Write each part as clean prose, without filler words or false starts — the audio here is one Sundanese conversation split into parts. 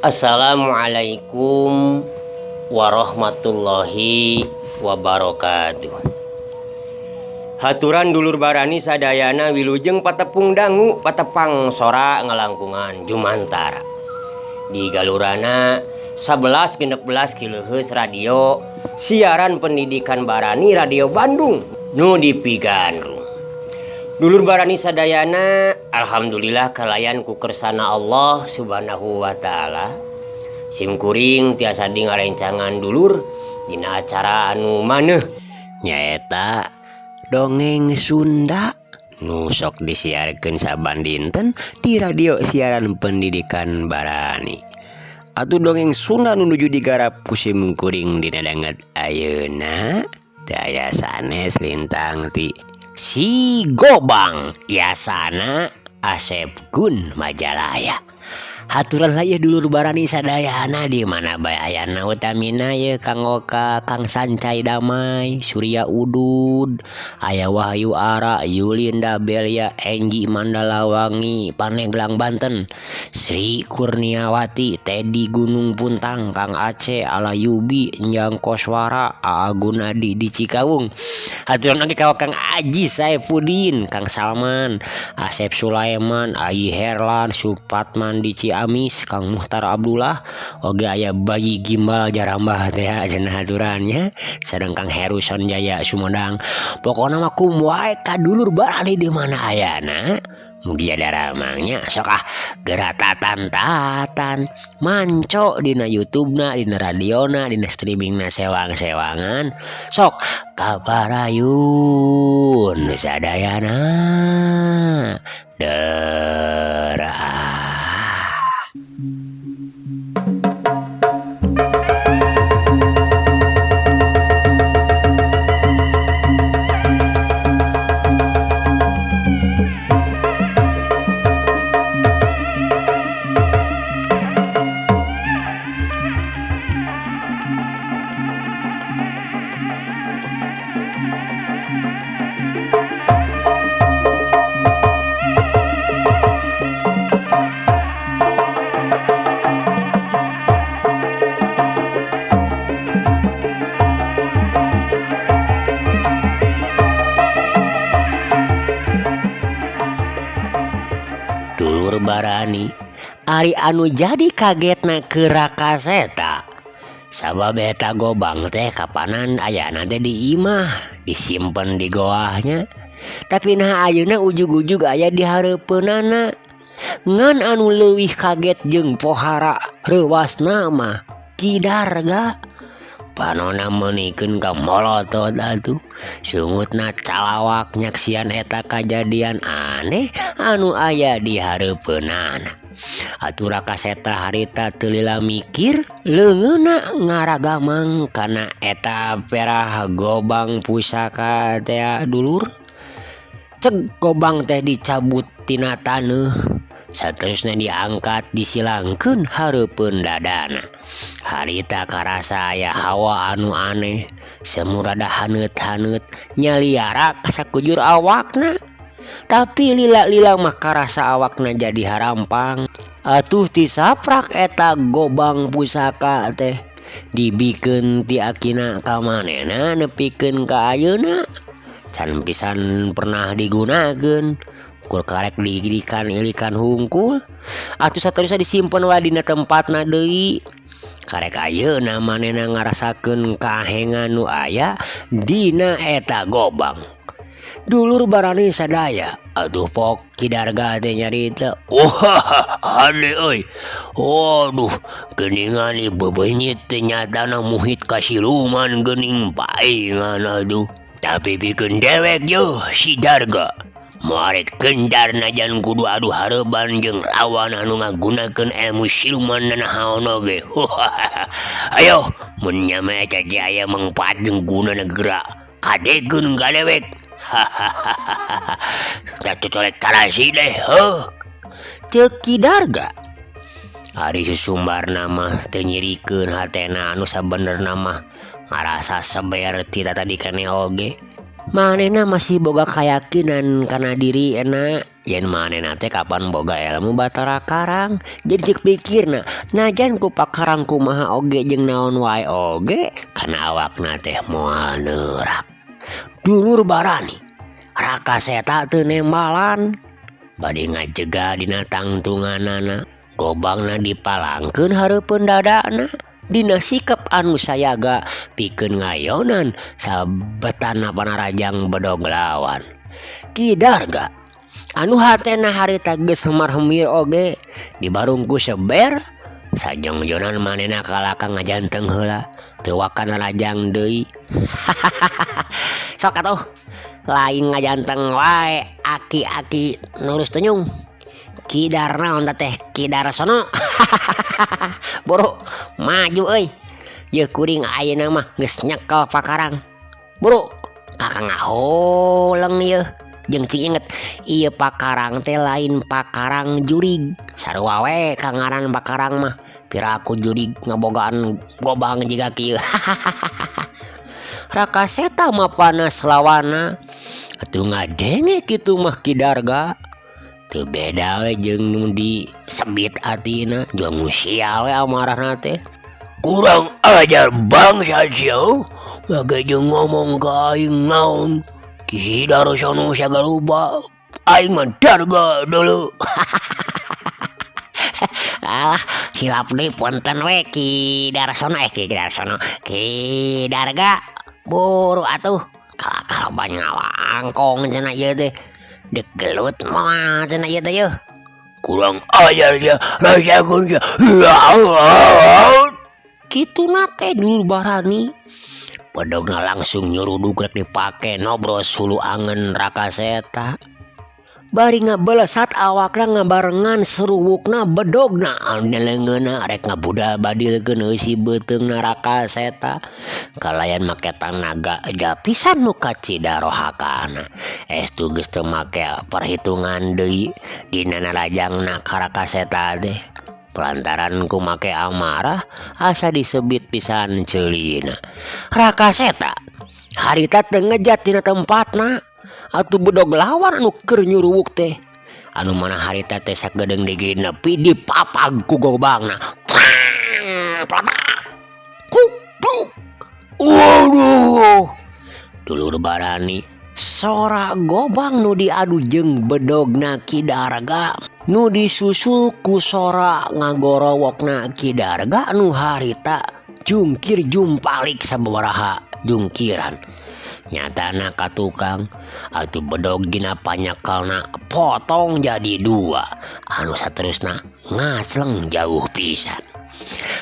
Assalamualaikum warahmatullahi wabarakatuh. Haturan dulur barani sadayana wilujeng patepung dangu patepang sora ngalangkungan jumantara. Di galurana 1116 kilohertz radio siaran pendidikan Barani Radio Bandung nu dipigandrung. Dulur barani sadayana, alhamdulillah kalayan ku kersana Allah Subhanahu wa taala. Simkuring tiasa di ngarencangan dulur dina acara anu maneuh nyaeta dongeng Sunda nu sok disiarkeun saban dinten di radio siaran pendidikan Barani. Atuh dongeng Sunda nu nuju digarap ku simkuring dina danget ayeuna teu aya sanes lintang ti Si Gobang yasana Asep Gun Majalaya. Haturan lah ya dulur barani sadayana di mana bae ayana utamina ye Kang Oka, Kang Sancai Damai, Surya Udud, aya Wahyu Ara, Yulinda Belia, Enggi Mandalawangi, Paneglang Banten, Sri Kurniawati, Teddy Gunung Puntang, Kang Aceh, Ala Yubi, Njang Koswara, Aa Gunadi di Cikawung. Haturan oge ka Kang Aji Saepudin, Kang Salman, Asep Sulaiman, Ayi Herlan, Supatman di Ciamis, Kang Muhtar Abdullah, oge aya bayi gimbal jarambah teh cenah haturannya, sareng Kang Heru Sonjaya Sumedang. Pokona mah kum wae ka dulur barani di mana ayana. Mugi ada ramangnya sok ah geratatan-tatan manco dina YouTube-na, dina radiona, dina streamingna sewang-sewangan. Sok kaparayun sadayana. Derah. Dulur barani ari anu jadi kagetna keur rakaseta sabab eta gobang teh kapanan ayana teh di imah disimpen di goahnya, tapi nah ayeuna ujug-ujug aya di hareupeunana. Ngan anu leuwih kaget jeung pohara reuwasna mah Ki Darga. Panona meunikeun ka molotot atuh, sungutna calawak nyaksian eta kajadian aneh anu aya di hareupeunana. Atuh rakaseta harita teu lila mikir, leungeunna ngaragamang kana eta perah gobang pusaka tea dulur. Ceg gobang teh dicabut tina taneuh, saterusna diangkat disilangkeun hareupeun dadana. Harita karasa aya hawa anu aneh, semurada haneut-haneut nyaliara kasakujur awakna. Tapi lila-lila mah karasa awakna jadi harampang. Atuh tisaprak eta gobang pusaka teh dibikeun ti akina ka manehna nepikeun ka ayeuna. Can pisan pernah digunakeun, kur karek diilikan ilikan hungkul. Atuh saterusna disimpen wae dina tempatna deui. Karek ayeuna manehna ngarasakeun kahengan nu aya dina eta gobang. Dulur barani sadaya aduh pok Ki Darga teh nyarita. Wah, hade euy. Waduh, geuningan ieu bebenyit teh nyatana muhit ka siluman geuning paingan atuh. Tapi pikeun dewek yeuh si Darga. Moal rek gencar najan kudu adu hareuban jeung lawan anu ngagunakeun ilmu siluman nanahaon oge. Ayo, mun nyame eta ge aya mangpaat jeung gunana geura. Kadegeun ka dewek. Hahaha. Cocolek tarasi deh, heuh. Ceuk Ki Darga. Ari susumbarna mah teu nyirikeun hatena anu sabenerna mah ngarasa seber ti tatadi keneh oge. Manehna masih boga kayakinan kana dirina yen manehna teh kapan boga ilmu Batara Karang. Jadi ceuk pikirna najan ku pakarang kumaha oge jeung naon wae oge kana awakna teh moal neurak. Dulur barani Raka Seta teu nembalan bade ngajega dina tangtunganana gobangna dipalangkeun hareupeun dadana dina sikep anu sayaga pikeun ngayonan sabetana panarajang bedog lawan. Ki Darga anu hatena harita geus hemar-hemir oge dibarung ku seber sajongjonan manehna kalaka ngajanteng heula teu wakan narajang deui. Sok atuh lain ngajanteng wae aki-aki nurus tunyung. Ki Darnaon teh Ki Darsono. Buru maju euy. Yeuh kuring ayeuna mah geus nyekel pakarang. Buru kakang ngaholeng yeuh. Jeung cing inget ieu pakarang teh lain pakarang jurig. Sarua we ka ngaran pakarang mah. Piraku jurig ngabogaan gobang jiga kieu. Raka Seta mah panas lawana. Atuh ngadenge kitu mah Ki Darga. Teu beda we jeung nu disebit atina, jeung ngusial we amarahna teh. Kurang ajar bangsa sia, make jeung ngomong ka aing naon. Ki Darsono sagarupa, aing mah Darga deuleu. Alah, hilap deui punten we Ki Darsono Ki Darsono. Ki Darga buru atuh kalakah banyawangkong cenah ieu teh. Dek gelut moal cenah ieu teh yeuh. Kurang ajar sia, rasakeun sia. Kituna teh dulur barani. Bedogna langsung nyuruduk rek dipake nobros hulu angen Raka Seta. Bari ngabelesat awakna ngabarengan seruwukna bedogna anu leungeunna rek ngabudal badilkeun eusi beuteungna Raka Seta. Kalayan make tanaga japisan nu kacida rohakana. Estu geus teu make perhitungan deui dina narajangna ka Raka Seta teh. Pelantaran ku make amarah asa disebit pisan ceulina. Raka Seta harita teu ngejat tina tempatna. Atuh bedog lawan anu keur nyuruwuk teh. Anu mana harita teh sagedeung diginepi dipapag ku gobangna. Kupluk. Waduh. Dulur barani sora gobang nu diadu jeung bedogna Ki Darga nu disusul ku sora ngagorowokna Ki Darga nu harita jungkir jumpalik sababaraha jungkiran. Nyatana ka tukang atuh bedog dina panyekelna potong jadi dua anu saterusna ngacleng jauh pisan.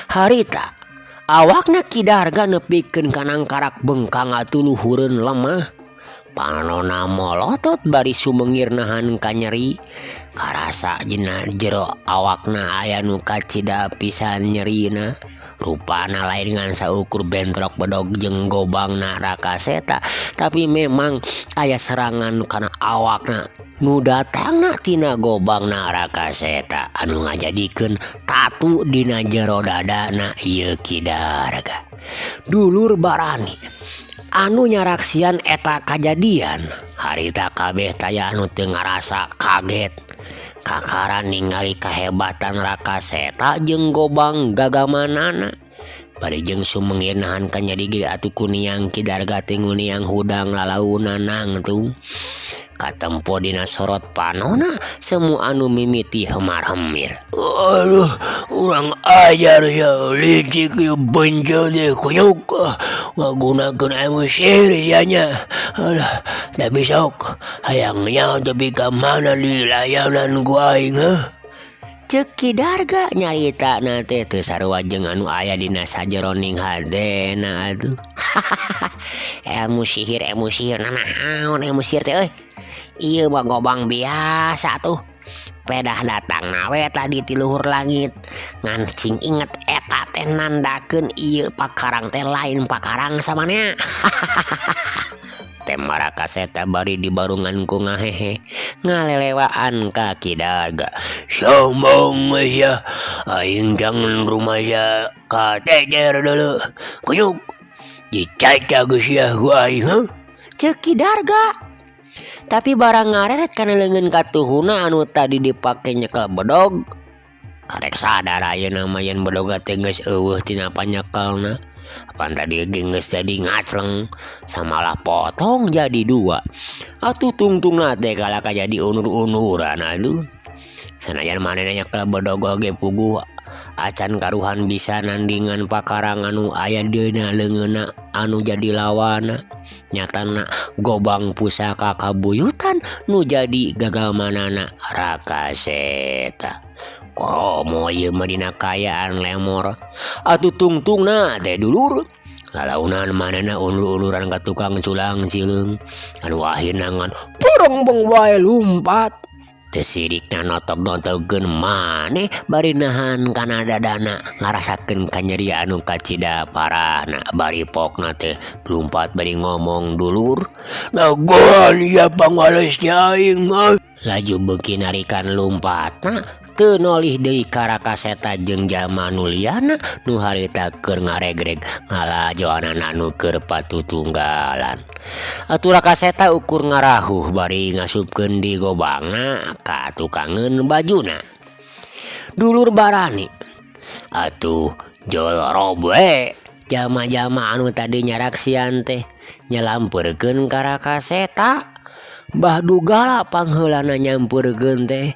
Harita awakna Ki Darga nepikeun ka nangkarak bengkang atuh luhureun lemah. Panona molotot bari sumengir nahan kanyeri karasa dina jero awakna aya nu kacida pisan nyerina. Rupana lain ngan saukur bentrok bedog jeung gobangna Raka Seta, tapi memang aya serangan kana awakna nu datangna tina gobangna Raka Seta anu ngajadikeun tatu dina jero dadana ieu Ki Darga. Dulur barani anu nyaraksian eta kajadian harita kabeh taya anu teu ngarasa kaget. Kakaran ningali kahebatan Raka Seta jeung gobang gagamanana. Bari jeung sumengir nahan kanyeri ge atuh kuniang Ki Darga teh nguniang hudang lalaunan nangtung. Katempo dina sorot panona semu anu mimiti hemar-hemir. Aduh, urang ajar sia licik ieu bencel teh kunyuk ngagunakeun ilmu sihir sia nya. Alah, tapi sok hayang nyaho tepi ka mana dilayanan ku aing heuh. Ceuk Ki Darga nyaritana teh teu sarua jeung anu aya dina sajeroning hatena atuh. Ilmu sihir nanaon ilmu sihir teh euy. Ieu mah gobang biasa tuh. Pedah datang we tadi ti luhur langit. Ngan cing inget eta teh nandakeun ieu pakarang teh lain pakarang samanea. Teh Marakaseta bari dibarungan ku ngahehe ngalelewaan ka Ki Darga. Sombong sia, aing jangan rumasa kateter deuleu. Kuyuk dicaca geus sia ku aing heuh. Ceuk Ki Darga. Tapi barang ngareret kana leungeun katuhuna anu tadi dipake nyekel bedog. Karek sadar ayeuna mah yen bedog teh geus eueuh tina panyekelna. Apan tadi ge geus jadi ngacleng samalah potong jadi dua. Atuh tungtungna teh kalaka jadi unur-unuran atuh. Sanajan manehna nyekel bedog oge puguh acan karuhan bisa nandingan pakarang anu aya dina leungeunna anu jadi lawana. Nyatana gobang pusaka kabuyutan nu jadi gagamanana Rakaseta. Komo ieu mah dina kaayaan lemor. Atuh tungtungna teh dulur. Lalaunan manehna unur-unuran ka tukang culang cileung anu akhirna ngan porongbong wae lumpat. Teu sirikna notok-notogkeun maneh bari nahan kana dadana ngarasakeun kanyeri anu kacida parahna bari pokna teh lumpat bari ngomong dulur. Dagoan ieu pangwales ti aing mah. Laju beuki narikan lumpatna teu nolih deui ka Rakaseta jeung jalma nu liana nu harita keur ngaregreg ngalajoanana nu keur patutunggalan. Atuh Rakaseta ukur ngarahuh bari ngasupkeun di gobangna ka tukangeun bajuna. Dulur barani atuh jol rob we jalma-jalma anu tadi nyaraksian teh nyalampeurkeun ka Rakaseta. Bah Dugala pangheulana nyampeurkeun teh.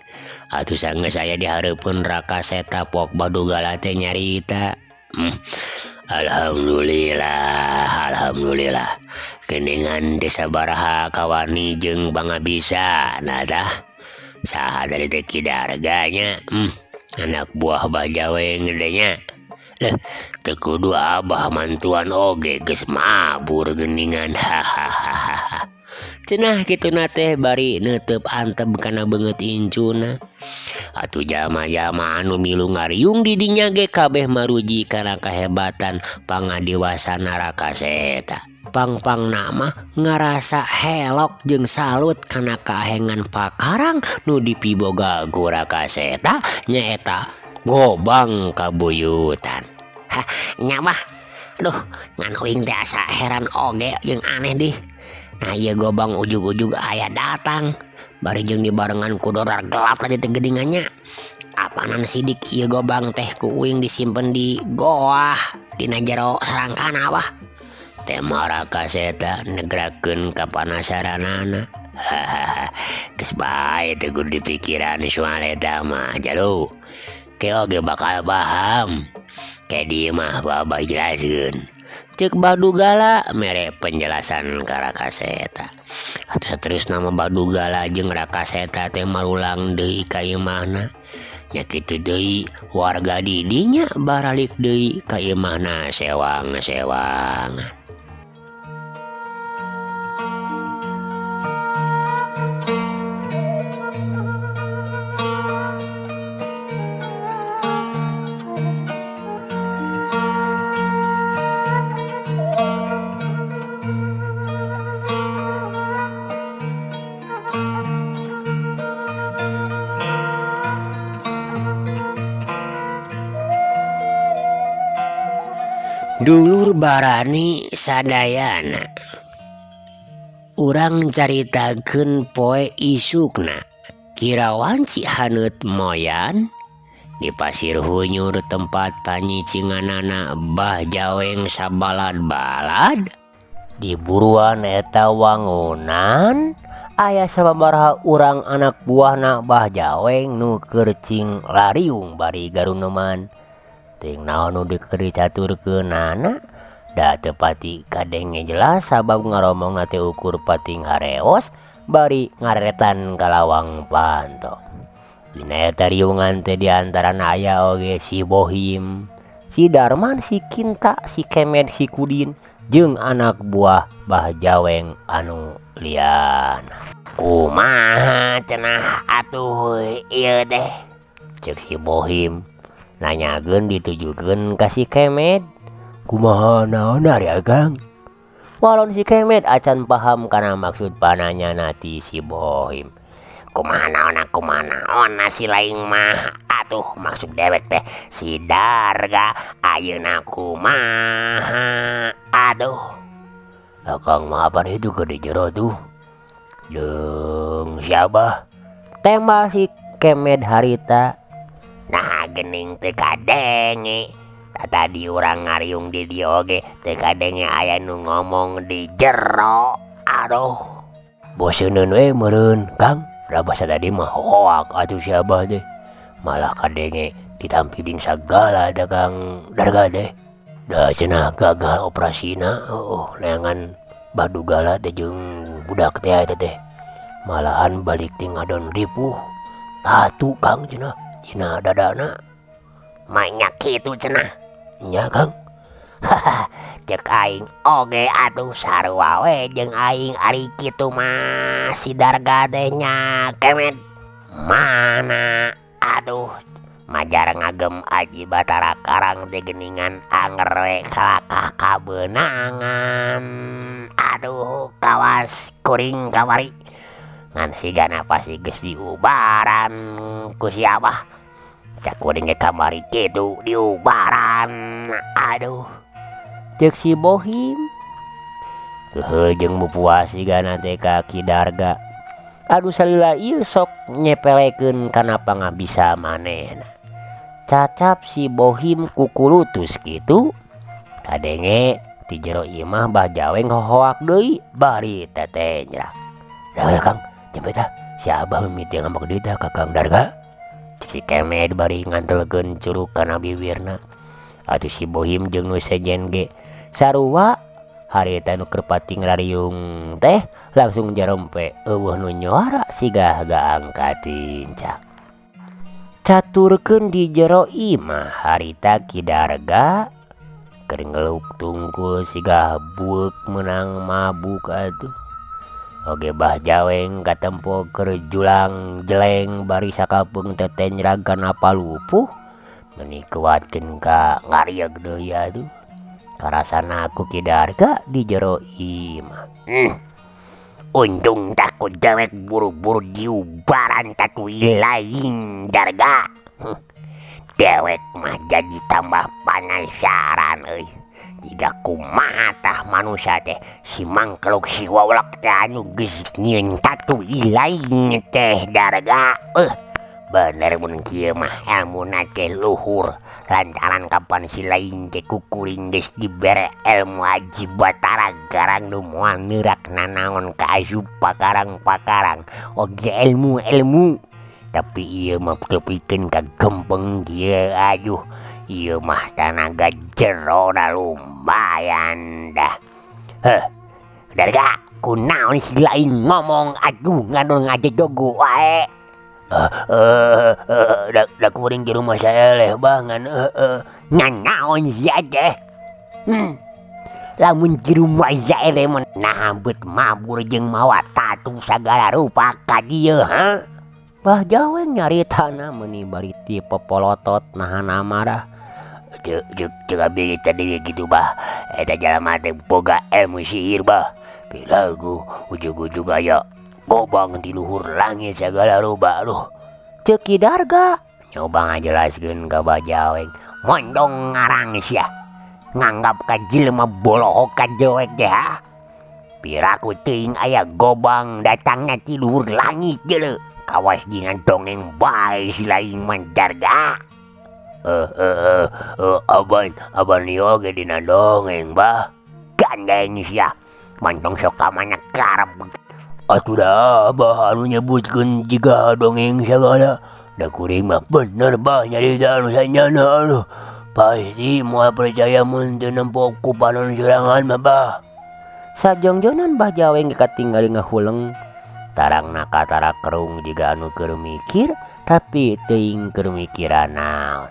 Atuh sanggeus aya dihareupeun Rakaseta pok Bah Dugala teh nyarita. Alhamdulillah, alhamdulillah. Geuningan teh sabaraha kawani jeung pangabisana tah. Saha dari teh Ki Darga nya? Anak buah Bajaweng teh nya. Leuh, teu kudu abah mantuan oge geus mabur geuningan. Hahaha. Cenah kituna teh bari neuteup antep kana beungeut incuna. Atuh jalma-jalma anu milu ngariung di dinya ge kabeh maruji kana kahebatan pangadiwasana Rakaseta. Pangpangna mah ngarasa helok jeung salut kana kaahengan pakarang nu dipiboga ku Rakaseta nyaeta gobang kabuyutan. Hah, nya mah. Aduh, ngan uing teh asa heran oge jeung aneh dih. Nah ieu gobang ujug-ujug aya datang bari jeung dibarengan ku dorar gelap tadi teh geuningannya. Apanan sidik ieu gobang teh ku uing disimpen di goah dina jero sarangkana wah. Teh Marakaseta negrakeun kapanasaranana. Hahaha, geus bae teu kudu dipikiran soal eta mah jalu. Ke oge bakal paham. Ke dieu mah babah jelaskeun. Ceuk Bah Dugala mere penjelasan ka Rakaseta. Atuh saterusna mah Bah Dugala jeung Rakaseta teh marulang deui ka imahna. Nya kitu deui warga di dinya baralik deui ka imahna sewang-sewangan. Dulur barani sadayana urang caritakeun poe isukna kira wanci haneut moyan di pasir hunyur tempat panyicinganana Bah Jaweng sabalad-balad di buruan eta wangunan Aya sababaraha urang anak buahna Bah Jaweng nu keur cing lariung bari garuneman. Teuing naon nu keur dicaturkeunana da teu pati kadenge jelas sabab ngaromongna teh ukur pating hareos bari ngareretan ka lawang panto. Dina eta riungan teh diantarana aya oge si Bohim, si Darman, si Kinta, si Kemed, si Kudin jeung anak buah Bah Jaweng anu liana. Kumaha cenah atuh ieu teh? Ceuk si Bohim nanyakeun ditujukeun ka si Kemed. Kumaha naon ari Akang? Walon si Kemed acan paham kana maksud pananyana ti si Bohim. Kumaha naonna kumaha naonna si laing mah atuh maksud dewek teh si Darga ayeuna kumaha aduh. Akang mah apan itu keur di jero tuh jeung si Abah tembal si Kemed harita. Nah geuning teu kadenge tadi urang ngariung di dieu oge teu kadenge aya nu ngomong di jero aduh. Boseuneun we meureun Kang, da basa tadi mah hoak atuh si Abah teh malah kadenge ditampiling sagala da Kang Darga teh. Da cenah gagal operasina heueuh neangan badugala teh jeung budak teh eta teh malahan balik ti ngadon ripuh tatu Kang cenah dina dadana. Manya kitu cenah nya Kang. Haha ceuk aing oge atuh sarua we jeung aing ari kitu mah si Darga teh nya Kemed. Mana aduh majar ngagem Aji Batara Karang teh geuningan anger we kalakah kabeunangan. Aduh kawas kuring kamari ngan sigana pasti geus diubaran ku si Abah. Cak kuring ge kamari kitu diubaran aduh. Ceuk si Bohim heuheuh jeung mupuas sigana teh ka Ki Darga. Aduh salila ieu sok nyepelekeun kana pangabisa manehna. Cacap si Bohim kukulutus kitu kadenge ti jero imah Bah Jaweng hohoak deui bari teteh nyerah. Dah Kang, jempe tah si Abah mimiti ngambek deui tah ka Kang Darga. Si Kemed bari ngantelkeun curug kana bibirna. Atuh si Bohim jeung nu sejen ge sarua harita nu keur pating rariung teh langsung jarempe eueuh nu nyuara sigah gaang katincak. Caturkeun di jero imah harita Ki Darga keur ngeluk tungkul sigah bueuk meunang mabuk atuh. Oge Bah Jaweng katempo keur julang jeleng bari sakapeung teteh nyerag kana palupuh meuni kuatkeun ka ngarieug deui atuh. Karasana ku Ki Darga di jero imah. Untung tah ku dewek buru-buru diubaran tatu lain Darga. Dewek mah jadi tambah panasaran euy. Jiga kumaha tah manusia teh si mangkluk si wawlak teh anu geus nyieun tatu lain teh Darga. Bener mun kieu mah elmuna teh luhur lantaran kapan si lain teh kukuring geus dibere elmu Aji Batara Garang nu moal neurak nanaon ka asup pakarang-pakarang oge elmu-elmu. Tapi ieu mah tepikeun ka gempeng kieu aduh. Ieu mah tanaga jerona lumayan dah. Heh, Darga kunaon si lain ngomong aduh ngadon ngajedogo wae. Da kuring di rumah saya leh bangan ngan naon sia teh. Lamun di rumah saya leh mah naha beut mabur jeung mawa tatu sagala rupa ka dieu ha. Bah Jaweng nyaritana meuni bari ti popolotot nahan amarah. Ceuk abdi tadi kitu bah. Eta jalma teh boga ilmu sihir bah. Pilagu ujug-ujug aya gobang di luhur langit sagala rupa aduh. Ceuk Ki Darga nyoba ngajelaskeun ka Bah Jaweng. Mondong ngarang sia. Nganggap ka jelema bolohok ka dewek teh ha. Piraku teuing aya gobang datangna ti luhur langit geuleuh. Kawas dina dongeng bae si lain mah Darga. Aban ieu oge dina dongeng bah. Gandeng sia. Mantong sok ka mana karep. Atuh da Abah anu nyebutkeun jiga dongeng sagala. Da kuring mah bener bah nyarita anu sanyana aduh. Pasti moal percaya mun teu nempo ku panon sorangan mah bah. Sajongjonan Bah Jaweng katingali ngahuleng. Tarangna katara kerung jiga anu keur mikir tapi teuing keur mikiran naon.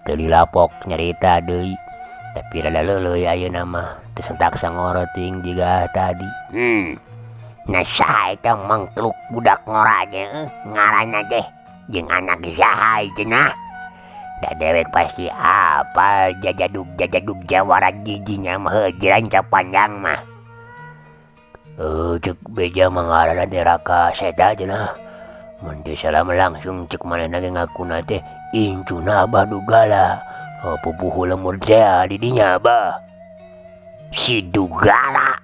Teu dilapok nyarita deui. Tapi rada leuleuy ayeuna mah teu sentak sangoro teuing jiga tadi. Nah saha eta mangkluk budak ngora teh ngaranna teh jeung anak saha cenah. Da dewek pasti apal jajadug-jajadug jawara giginya mah heuh Ranca Panjang mah. Cek beja mah ngaranna teh Raka Seta cenah. Mun teu salah mah langsung cek manehna ge ngakuna teh incuna Abah Dugala. Oh, pupuhu lemur teh di dinya Abah. Si Dugala.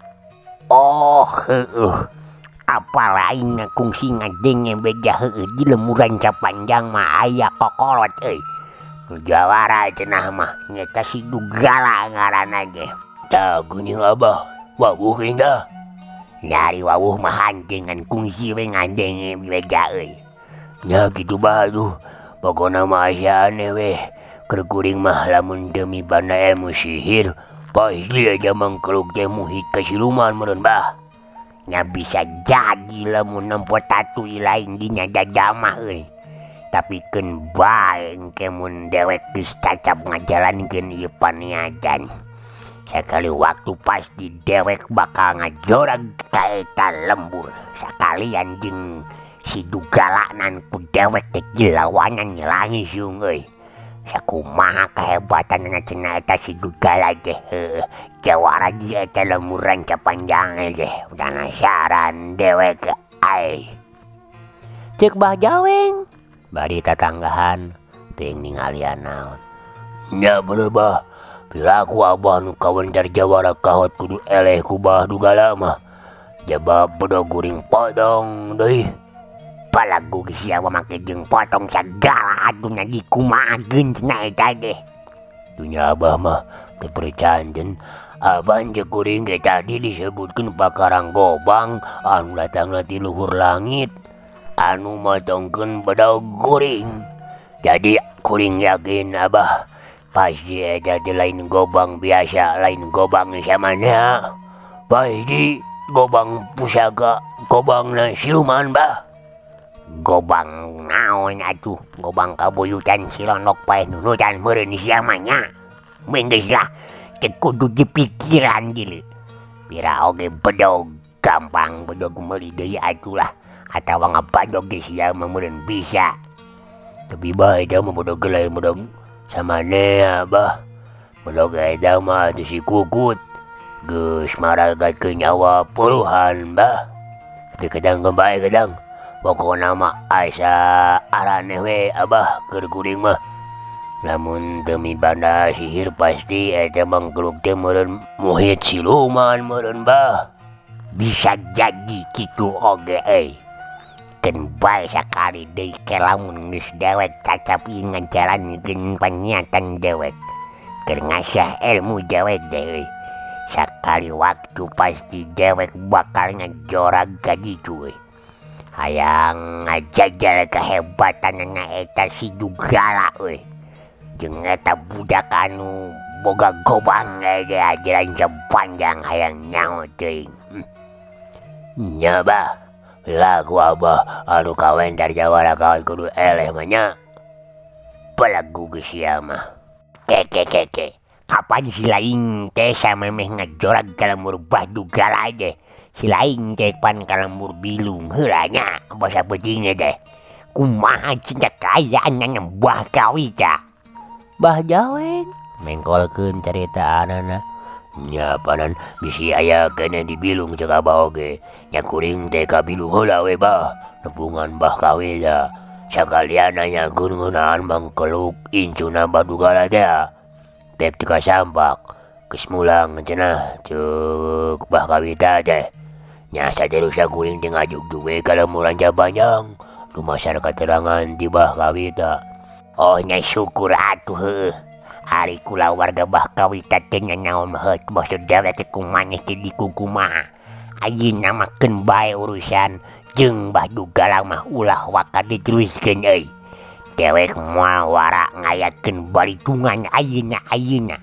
Oh heueuh. Apal aing kungsi ngadenge beja heueuh di lemur Ranca Panjang mah aya kokolot euy. Nu jawara cenah mah nyaeta si Dugala ngaranna ge. Tah geuning Abah, wawuh geuning tah. Nyari wawuh mah hanteu ngan kungsi we ngadenge beja euy. Nya kitu bah atuh. Pokona mah asa aneh we. Keur kuring mah lamun teu mibanda ilmu sihir pasti aja mangkeluk teh muhit ka siluman meureun bah. Nya bisa jadi lamun nempo tatuy lain dinya jajamah euy. Tapi keun bae engke mun dewek geus cacap ngajalankeun ieu paniatan. Sakali waktu pasti dewek bakal ngajorag ka eta lembur. Sakalian jeung si Dugala nan ku dewek teh dilawanan langsung euy. Sakumaha kehebatanna cenah eta si Dugala teh heueuh. Jawara di eta lembur Ranca Panjang teh penasaran dewek ai. Ceuk Bah Jaweng bari tatanggahan teuing ningalian naon. Nya bener bah. Piraku Abah nu kawentar jawara kahot kudu eleh ku Bah Dugala mah. Jabab bedog kuring potong deui. Palagu geus sia mah make jeung potong sagala atuh nya dikumahakeun cenah eta teh. Dunya Abah mah teu percanten. Abah ceuk kuring ge tadi disebutkeun pakarang gobang anu datangna ti luhur langit anu motongkeun bedog kuring. Jadi kuring yakin Abah pasti eta teh lain gobang biasa, lain gobang samana. Pasti gobang pusaka, gobangna siluman bah. Gobang naon atuh, gobang kabuyutan si Lonok paeh nunutan meureun sia mah nya. Geus lah, teu kudu dipikiran deui. Pira oge bedog gampang bedog meuli deui atuh lah. Atawa ngabadog ge sia mah meureun bisa. Tapi bah eta mah bedog lain bedog samanea bah. Bedog eta mah teu si Kukut. Geus maragatkeun nyawa puluhan bah. Tapi kadang bae kadang. Pokona mah asa araneh we Abah keur kuring mah. Lamun teu mibanda sihir pasti eta mangkeluk teh meureun muhit siluman meureun bah. Bisa jadi kitu oge euy. Keun bae sakali deui ke lamun geus dewek cacap ieu ngajalankeun paniatan dewek. Keur ngasah ilmu dewek teh euy. Sakali waktu pasti dewek bakal ngajorag ka ditu euy. Hayang ngajajal kehebatanana eta si Dugala euy. Jeung eta budak anu boga gobang ge ajaran panjang hayang nyaho teuing. Nya bah, lagu Abah anu kawentar jawara kawan kudu eleh mah nya. Palagu geus sia mah. Keke keke. Kapan si lain teh samemeh ngajorag ka lembur Bah Dugala teh? Si lain teh pan ka lembur Bilung heula nya basa peuting teh. Kumaha cenah kaayaan Mbah Kawita? Bah Jaweng mengkolkeun caritaanana. Nya panan bisi aya keneh di Bilung cek Abah oge. Nya kuring teh ka Bilung heula we bah. Nepungan Bah Kawita. Sakalian nanyakeun ngeunaan mangkeluk incuna Bah Dugala teh. Pek teu kasampak. Geus mulang cenah ceuk Bah Kawita teh. Nya saterusna kuring teh ngajugjug we ka lembur Ranca Panjang. Dumasar katerangan ti Bah Kawita. Oh nya syukur atuh heueuh. Ari kulawarga Bah Kawita teh nanaon heuh maksud dewek teh kumaneh teh dikukumaha. ayeuna mah keun bae urusan jeung Bah Dugala mah ulah waka diteruskeun euy. Dewek moal wara ngayakeun balitungan ayeuna-ayeuna.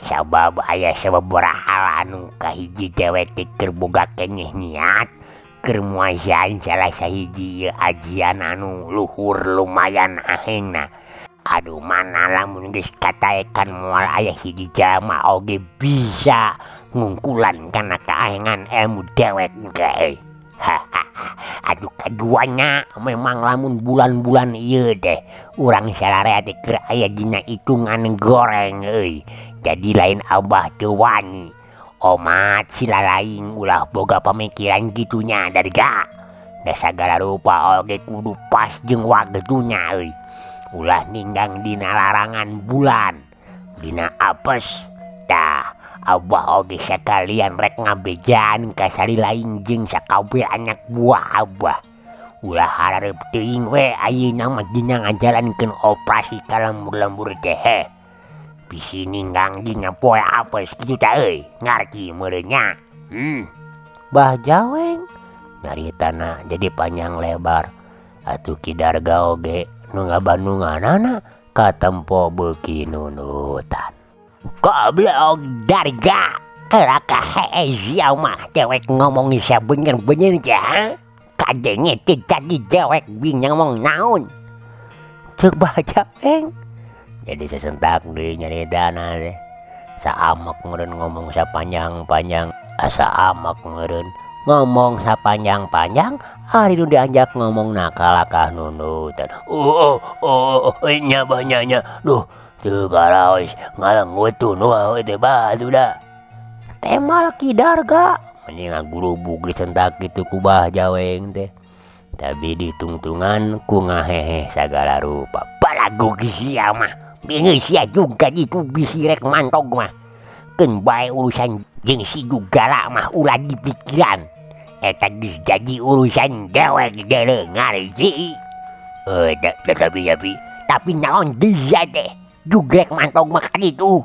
Sabab aya sababaraha hal anu kahiji dewek teh keur boga keneh niat keur muasaan salah sahiji ieu ajian anu luhur lumayan ahengna. Aduh mana lamun geus kataekan moal aya hiji jalma oge bisa ngungkulan kana kaahengan ilmu dewek ge. Aduh kaduanya memang lamun bulan-bulan ieu teh urang sararea teh keur aya dina hitungan goreng euy. Jadi lain abah teu wani. Omat sila laing ulah boga pamikiran kitu nya Darga. Da sagala rupa oge kudu pas jeung waktuna euy. Ulah ninggang dina larangan bulan, dina apes. Tah abah oge sakalian rek ngabejaan ka salilaing jeung sakabeh anak buah abah. Ulah harareup teuing we ayeuna mah dina ngajalankeun operasi ka lembur-lembur teh heh. Bisi ninggang dina poe apes kitu tah euy, ngarti meureun nya. Bah Jaweng nyaritana jadi panjang lebar. Atuh Ki Darga oge nu ngabandunganana katempo beuki nundutan. Goblok Darga, kalakah hee sia mah dewek ngomong sabener-bener teh ha? Kadenge teh jadi dewek bing ngomong naon. Ceuk Bah Jaweng. Jadi sesentak deui nyaritana teh. Saamek meureun ngomong sapanjang-panjang, asa amek meureun ngomong sapanjang-panjang, ari nu dianjak ngomongna kalakah nundutan. Oh oh oh nya bah nya nya. Duh teu karaos ngalengutun wae teh bah atuh da. Temal Ki Darga meni ngagurubug disentak kitu ku Bah Jaweng teh. Tapi ditungtungan ku ngahehe sagala rupa. Balagu sia mah bingeus sia juga ditu bisi rek mantog mah. Keun bae urusan jeung si Dugala mah ulah dipikiran. Eta geus jadi urusan dewek deuleu ngarji. Tapi naon deui sia teh jugrek mantog mah ka ditu.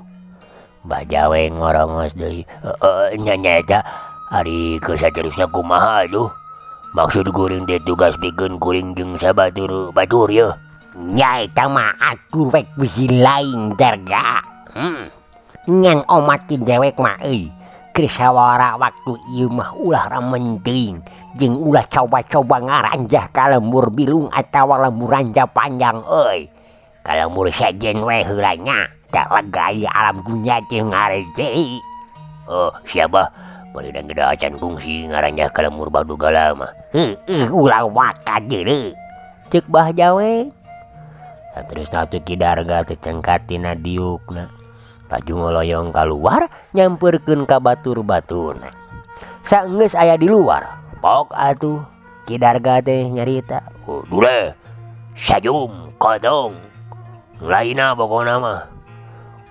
Bah Jaweng ngorongos deui. Nya nya eta ari keur saterusna kumaha atuh? Maksud kuring teh tugas pikeun kuring jeung sabatur-batur yeuh. Nya eta mah atur rek bisi lain Darga. Ngan omat ti dewek mah euy. Keur sawara waktu ieu mah ulah remen teuing jeung ulah coba-coba ngaranjah ka lembur bilung atawa lembur ranca panjang euy. Ka lembur sejen we heula nya. Da lega ieu alam dunya teh ngarji. Oh, siap bah. Bari da geus acan kungsi ngaranjah ka lembur Bah Dugala mah. Heueuh ulah waka deuleu. Ceuk Bah Jaweng. Saterusna atuh Ki Darga teh cengkat tina diukna. Laju ngoloyong kaluar nyamperkeun ka batur-baturna. Saenggeus aya di luar, pok atuh Ki Darga teh nyarita. Oh, dule, sajum kotong. Lainna pokona mah.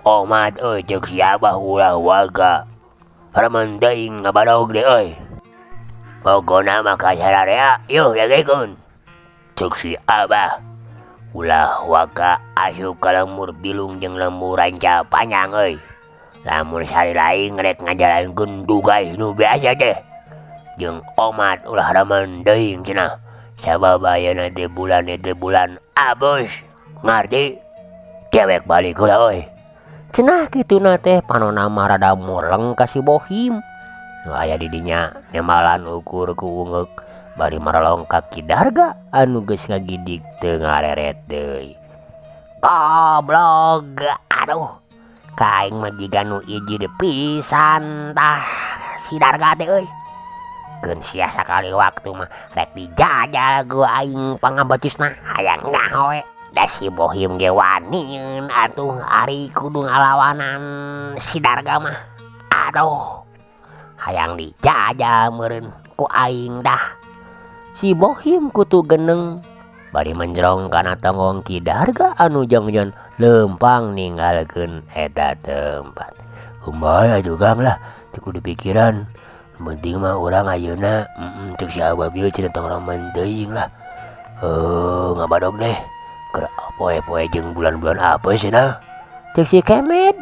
Omat euy ceuk si Abah ulah waga. Remen teuing ngabadog deh euy. Pokona mah ka sararea yeuh dagekeun. Ceuk si Abah. Ulah waka asup ka lembur bilung jeung lembur ranca panjang euy. Lamun salilaing rek ngajalankeun tugas nu biasa teh. Jeung omat ulah remen teuing cenah. Sabab ayeuna teh bulan teh bulan apes. Ngarti? Dewek balik heula euy. Cenah kituna teh panona mah rada mureng ka si Bohim. Nu aya di dinya nembalan ukur ku ungeuk bari marolong ka Ki Darga anu geus ngagidig teu ngareret deui. Goblog aduh ka aing mah jiga nu ijid pisan tah si Darga teh euy. Keun sia sakali waktu mah rek dijajal ku aing pangabetisna hayang nyaho we. Da si Bohim ge waniun atuh ari kudu ngalawanan si Darga mah. Aduh hayang dijajal meureun ku aing dah. Si Bohim kutu geneng bari menjerong kana tonggong Ki Darga anu jongjon leumpang ninggalkeun eta tempat. Kumaha atuh Kang lah teu kudu pikiran. Penting mah urang ayeuna ceuk si Abah bieu cenah tong remen teuing lah. Ngabadog deh. Keur poe-poe jeung bulan-bulan apes cenah. Ceuk si Kemed.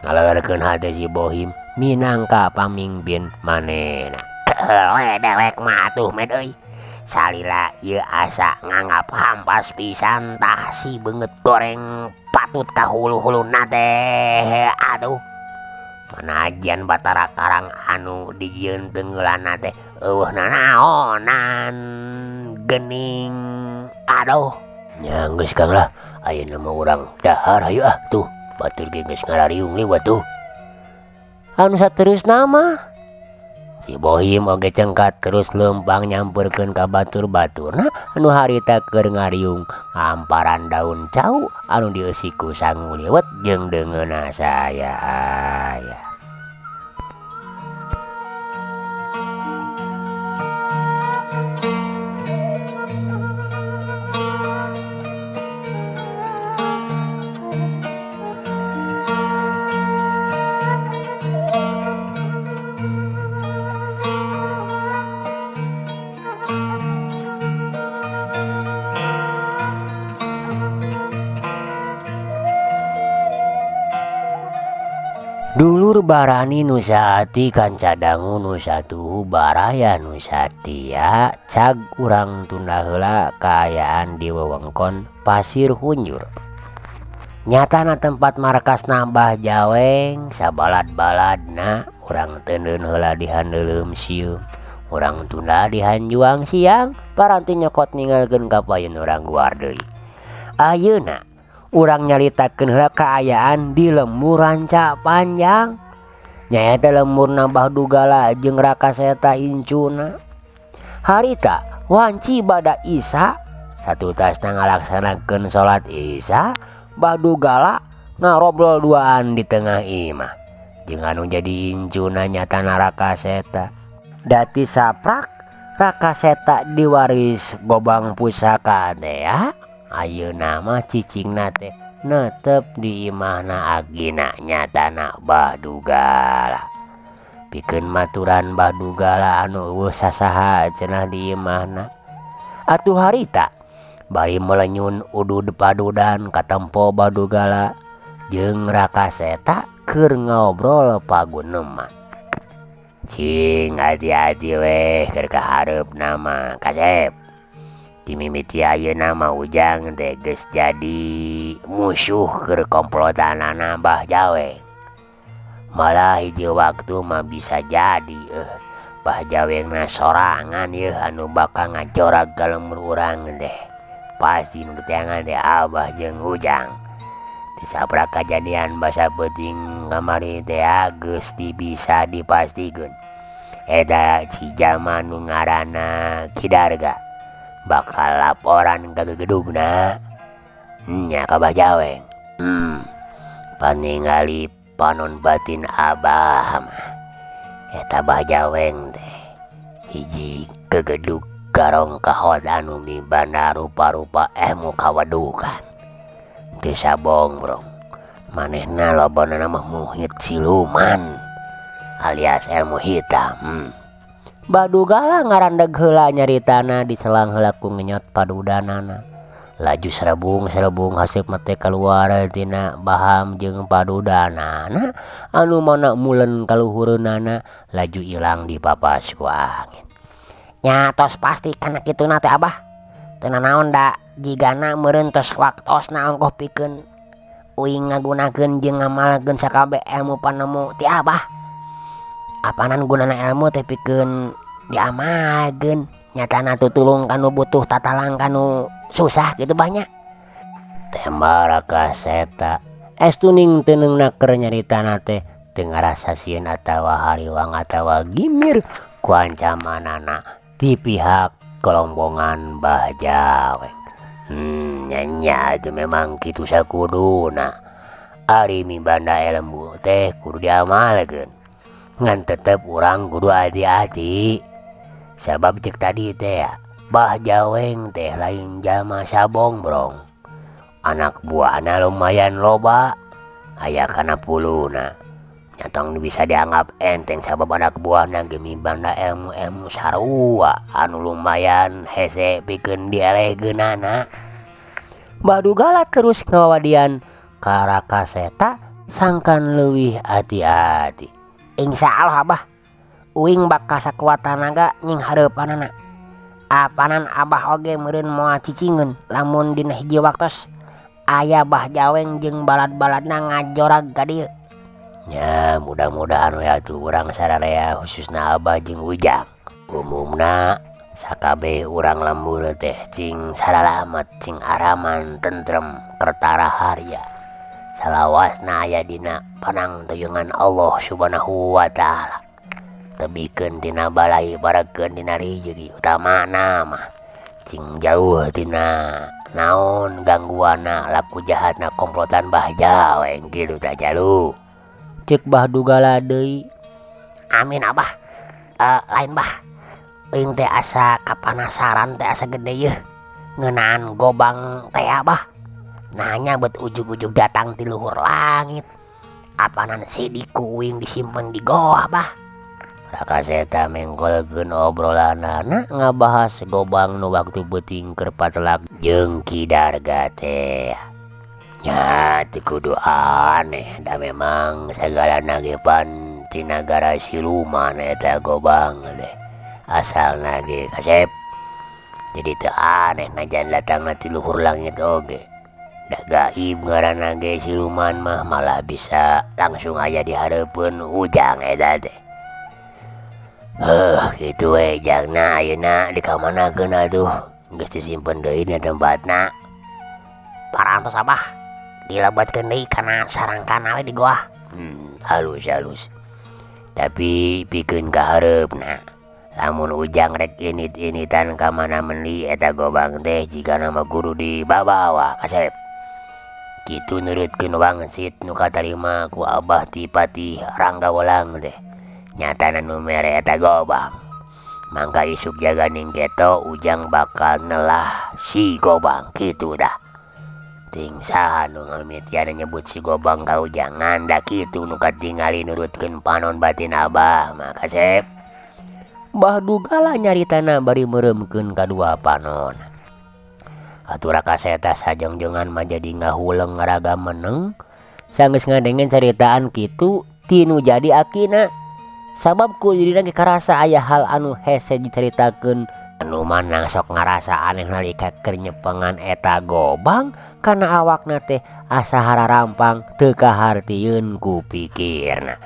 Ngaleurkeun hate si Bohim minangka pamingpin manehna. Heul we dewek mah atuh med euy. Salila ieu asa nganggap hampas pisan tah si beungeut goreng patut ka hulu-huluna teh aduh. Manajan Batara Karang anu dijieun teunggeulana teh eueuh nanaonan geuning aduh. Nya geus Kang lah ayeuna mah urang dahar hayu ah tuh batur ge geus ngarariung liwat tuh. Anu saterusna mah si Bohim oge cengkat terus leumpang nyamperkeun ka batur-baturna anu harita keur ngariung ngahamparan daun cau anu dieusi ku sangu liwet jeung deungeunna saya-aya. Dulur barani nu saati kanca dangu nu satuhu baraya nu satia cag urang tunda heula kaayaan di wewengkon Pasir Hunjur. Nyatana tempat markas Bah Jaweng sabalad-baladna urang teuneun heula di handeuleum sieu. Urang tunda di hanjuang siang paranti nyokot ninggalkeun ka payun urang guar deui. Ayeuna urang nyaritakeun heula kaayaan di lembur Ranca Panjang. Nyaeta lembur Bah Dugala jeung Raka Seta incuna. Harita wanci bada Isya satutasna ngalaksanakeun salat Isya, Bah Dugala ngarobrol duaan di tengah imah. Jeung anu jadi incuna nyatana Raka Seta. Dati saprak Raka Seta diwaris gobang pusaka teh ya. Ayeuna mah cicingna teh netep di imahna agina nyatana Bah Dugala. Pikeun maturan Bah Dugala anu eueuh sasaha cenah di imahna. Atuh harita bari melenyun udud padudan katempo Bah Dugala jeung Raka Seta keur ngobrol paguneman. Cing hati-hati weh keur kahareupna mah kasep. Dimimiti ayeuna mah Ujang teh geus jadi musuh keur komplotanana Bah Jaweng. Malah hiji waktu mah bisa jadi Bah Jawengna sorangan yeuh anu bakal ngajorag ka lembur urang teh. Pasti nu diteangan teh Abah jeung Ujang. Tisaprak kajadian basa peuting kamari teh geus bisa dipastikeun. Eta si jalma nu ngaranna Ki Darga bakal laporan ka gegedugna nya ka Bah Jaweng. Paningali panon batin Abah mah eta Bah Jaweng teh hiji gegedug garong kahot anu mibanda rupa-rupa ilmu kawedukan. Teu sabongrong manehna lobana mah muhit siluman alias ilmu hitam. Bah Dugala ngarandeg heula nyaritana diselang heula ku ngenyot padudanana. Laju serebung-serebung haseup mah teh kaluar tina baham jeung padudanana anu mana mulen kaluhureunana laju ilang dipapas ku angin. Nya tos pasti kana kituna teh Abah. Teu nanaon da jigana meureun tos waktosna ongkoh pikeun uing ngagunakeun jeung ngamalkeun sakabeh ilmu panemu ti Abah. Apanan gunana ilmu teh pikeun diamalkeun nyatana tutulung kanu butuh tatalang kanu susah gitu banyak. Tembak Raka Seta estuning teu neungna keur nyaritana teh teu ngarasa sieun atawa hariwang atawa gimir ku ancamanana ti pihak kelombongan Bah Jaweng. Nya itu memang kitu sakuduna. Ari mibanda ilmu teh kudu diamalkeun. Ngan tetep urang kudu hati-hati. Sabab cek tadi teh ya, Bah Jaweng teh lain jalma sabongbrong. Anak buahna lumayan loba, aya kana puluna. Nyatong bisa dianggap enteng sabab anak buahna ge mibanda ilmu-ilmu sarua anu lumayan hese pikeun dielehkeunana. Bah Dugala terus ngawadian ka Raka Seta sangkan leuwih hati-hati. Insya Allah Abah, Uing bakal sakuat tanaga nyinghareupanana. Apanan Abah oge meureun moal cicingeun lamun dina hiji waktos aya Bah Jaweng jeung balad-baladna ngajorag ka dieu. Nya mudah-mudahan we atuh urang sararea khususna Abah jeung Ujang. Umumna sakabeh urang lembur teh cing saralamet cing araman tentrem kerta raharja. Salawasna aya dina panangtuyungan Allah Subhanahu wa ta'ala. Tebikeun tina balai barekeun dina rejeki utamana mah cing jauh tina naon gangguanna laku jahatna komplotan Bah Jaweng kitu tah jalu. Ceuk Bah Dugala deui. Amin Abah. Lain Bah. Euing teh asa kapanasaran teh asa gede yeuh ngeunaan gobang teh Abah. Nanya bet ujug-ujug datang ti luhur langit. Apanan sidik ku uing disimpen di goa Bah. Raka Seta mengkolkeun obrolanana ngabahas gobang nu waktu peuting keur patelak jeung Ki Darga teh. Nya teu kudu aneh da memang sagalana ge pan ti nagara siluman eta gobang teh. Asalna ge kasep. Jadi teu aneh najan datangna ti luhur langit oge. Da gaib ngaranna ge siluman mah malah bisa langsung aya di hareupeun Ujang eta teh. Heuh kitu we jangna ayeuna dikamanakeun atuh geus disimpen deui dina tempatna. Parantos Abah dilebetkeun deui kana sarangkana we di goa. Halus halus. Tapi pikeun kahareupna lamun Ujang rek init-initan ka mana meuli eta gobang teh jigana mah kudu dibabawa kasep. Kitu nurutkeun wangsit nu katarima ku Abah ti Patih Ranggawelang teh. Nyatana nu mere eta gobang. Mangka isuk jaganing geto Ujang bakal nelah si gobang kitu tah. Ting saha nu ngamimitian nyebut si gobang ka Ujang ngan da kitu nu katingali nurutkeun panon batin Abah mah kasep. Bah Dugala nyaritana bari meureumkeun kadua panon. Atuh Raka Seta sajongjongan mah jadi ngahuleng ngaraga meneng sanggeus ngadenge caritaan kitu ti nu jadi akina. Sabab ku dirina ge karasa aya hal anu hese dicaritakeun anu manang sok ngarasa aneh nalika keur nyepengan eta gobang kana awakna teh asa hararampang teu kahartieun ku pikirna.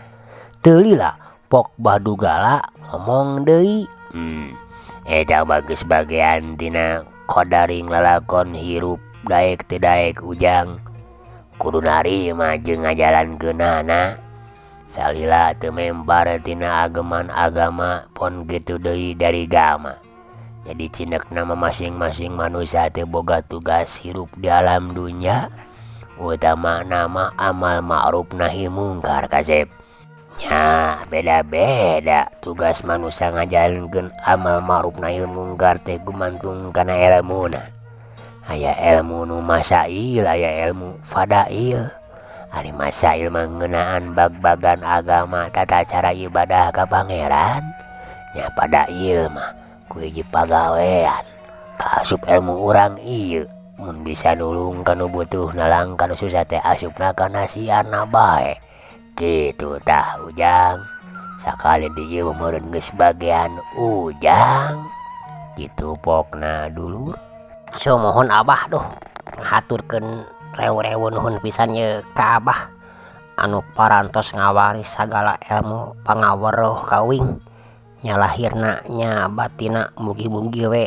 Teu lila pok Bah Dugala ngomong deui. Eta mah geus bagean tina kodaring lalakon hirup daek teu daek Ujang. Kudu narima jeung ngajalankeunana. Salila teu mempar tina ageman agama pon kitu deui dari gama. Jadi cinekna mah masing-masing manusia teh boga tugas hirup di alam dunya. Utama nama amal ma'ruf nahi mungkar kasep. Nya beda-beda tugas manusia ngajalankeun amal ma'ruf nahi mungkar teh gumantung kana elmuna. Aya elmu nu masail, aya elmu fadail. Ari masail mah ngeunaan bag-bagan agama tata cara ibadah ka pangeran. Nya fadail mah ku hiji pagawean. Kaasup ilmu urang ieu mun bisa nulung ka nu butuh nalang ka nu susah teh asupna kana siarna bae. Kitu tah Ujang. Sakali di ieu meureun geus bagean Ujang. Kitu pokna dulur. Sumuhun Abah duh ngahaturkeun rew-rew nuhun pisan ye ka Abah anu parantos ngawaris sagala ilmu pangaweruh ka uing. Nya lahirna nya batinna mugi-mugi we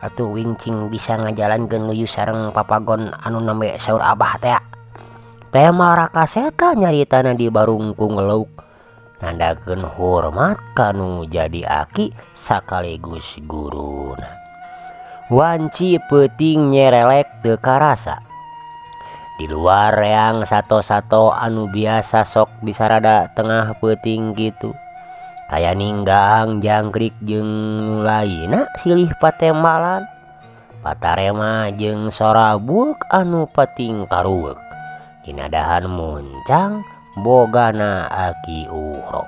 atuh uing cing bisa ngajalankeun luyu sareng papagon anu nembe saur Abah teh. Tema Raka Seta nyaritana di barungkung lauk nandakeun hormat ka nu jadi aki sakaligus guruna. Wanci peuting nyerelek teu karasa. Di luar reang sato-sato anu biasa sok disarada tengah peuting kitu. Aya ninggang jangkrik jeung nu lainna silih patembalan. Patarema jeung sora bueuk anu pating karueuk. Dina dahan muncang bogana Aki Uhro.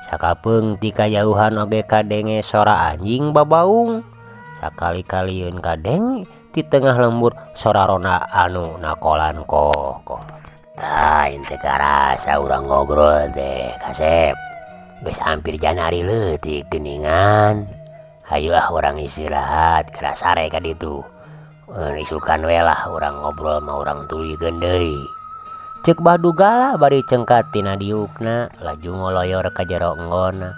Sakapeung ti kajauhan oge kadenge sora anjing babaung. Sakali-kalieun kadenge di tengah lembur sora ronda anu nakolan kokoh. Lain teu karasa urang ngobrol teh kasep. Geus hampir janari leutik geuningan. Hayu ah urang istirahat geura sare ka ditu. Isukan we lah urang ngobrol mah urang tuluykeun deui. Ceuk Bah Dugala bari cengkat tina diukna laju ngoloyor ka jero enggonna.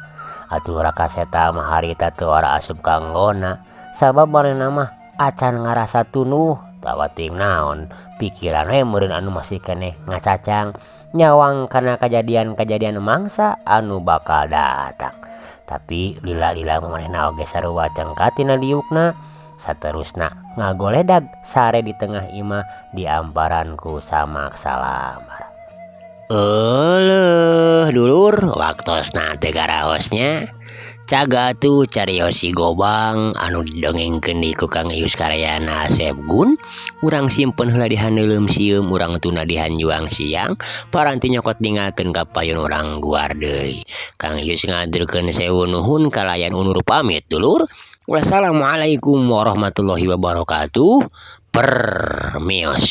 Atuh Raka Seta mah harita teu ora asup ka enggonna sabab manehna mah acan ngarasa tunduh tawa teuing naon pikiran we meureun anu masih keneh ngacacang nyawang kana kajadian-kajadian mangsa anu bakal datang. Tapi lila-lila manehna oge sarua cengkat tina diukna saterusna ngagoledag sare di tengah imah diamparan ku samak salamar. Euleuh dulur waktosna teu garaosnya caga atuh carios si Gobang anu didongengkeun deui ku Kang Ius karyana Asep Gun urang simpen heula di handeuleum sieum urang tunda di hanjuang siang paranti nyokot ninggalkeun ka payun urang guar deui. Kang Ius ngahaturkeun sewu nuhun kalayan undur pamit dulur. Wassalamualaikum warahmatullahi wabarakatuh. Permios.